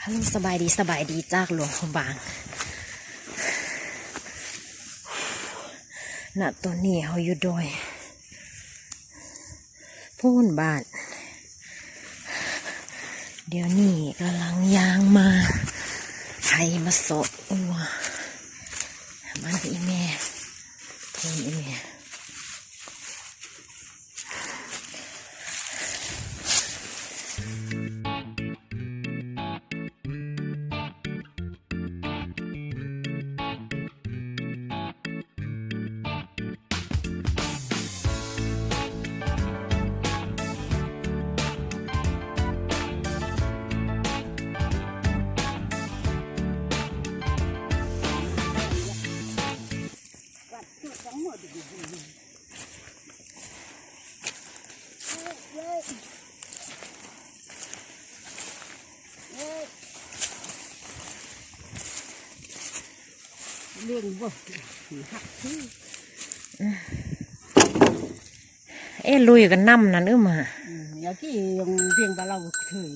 ຮັລໂຫຼ ສະບາຍດີ ສະບາຍດີຈາກຫຼວງພະບາງ. ນະຕອນນີ້ເຮົາຢູ່ດອຍພຸ້ນບ້ານ. ດຽວນີ້ກຳລັງຍ່າງມາໄຖມາເສາະອົ່ວບ້ານອີ່ແມ່ ພຸ້ນອີ່ແມ່. ເຫຼັ້ງບໍ່ ເອ ລຸຍກັນນຳນັ້ນ ອືມ ອືມ ຢ່າກີ້ຍັງພຽງບາລາວເຄີຍ.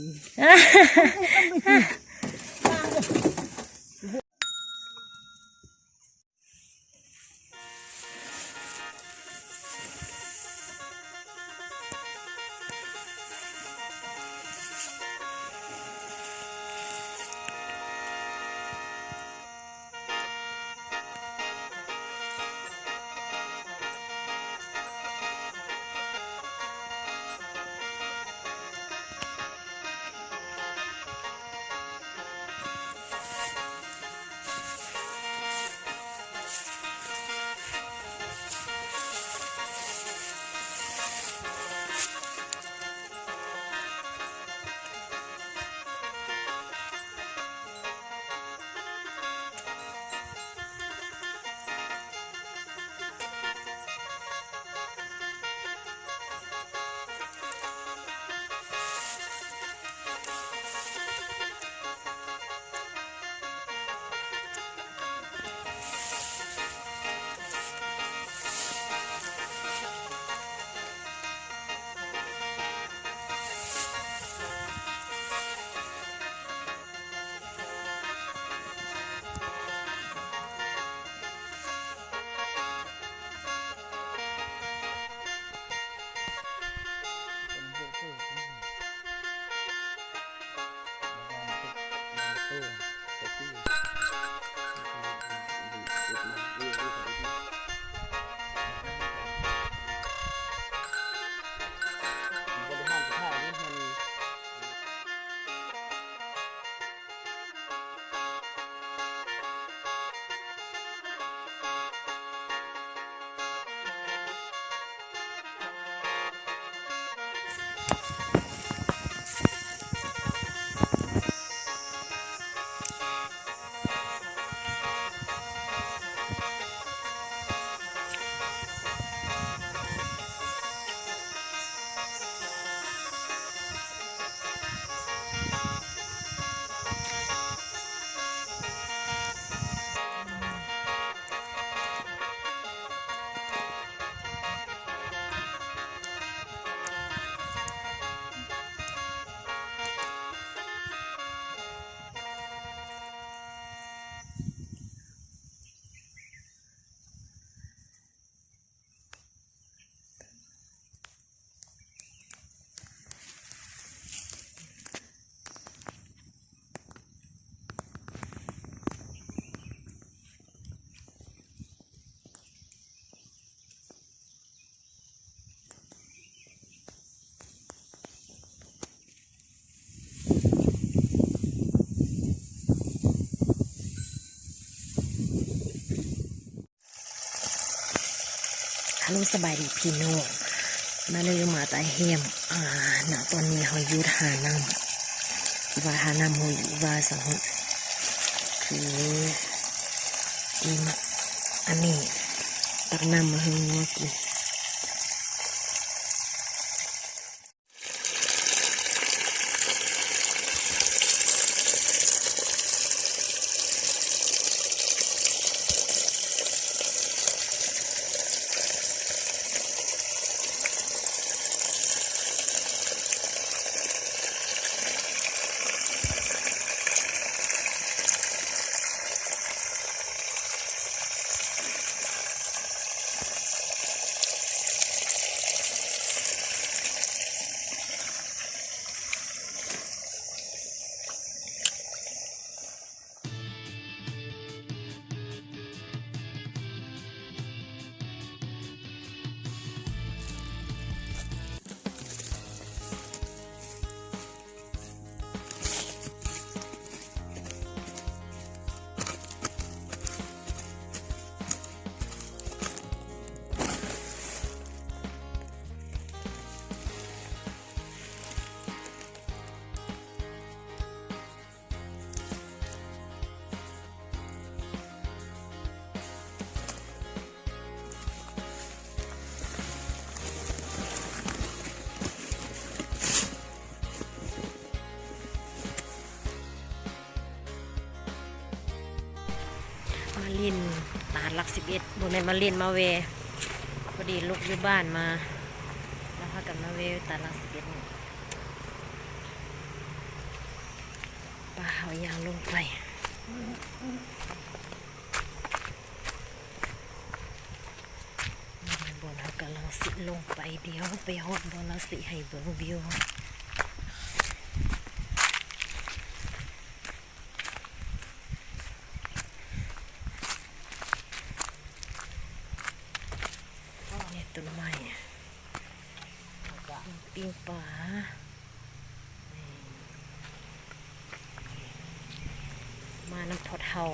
ຮັລໂຫຼ ສະບາຍດີພີ່ນ້ອງ ມາເລີຍ ມາຕາແຮມ. ອ່າ ນະຕອນນີ້ເຮົາຢູ່ທ່ານ້ຳ ວ່າທ່ານ້ຳຫ້ວຍວ່າຊັ້ນ ຄືອີ່ ອັນນີ້ ຕັກນ້ຳມາໃຫ້ງົວກິນ. ຫຼິ້ນຕາດຫຼັກສິບເອັດ ບໍ່ແມ່ນມາຫຼິ້ນ ມາແວ່. ພໍດີລູກຢູ່ບ້ານມາ ລະພາກັນມາແວ່ຕາດຫຼັກສິບເອັດນີ້. ໄປ ເຮົາຍ່າງລົງໄປ. ບ່ອນເຮົາກຳລັງຊິລົງໄປ, ດຽວໄປຮອດບ່ອນລະຊິໃຫ້ເບິ່ງວິວ. ນີ້ຕົ້ນໄມ້ ປີ້ງປາ. ມານຳພໍ່ເຖົ້າ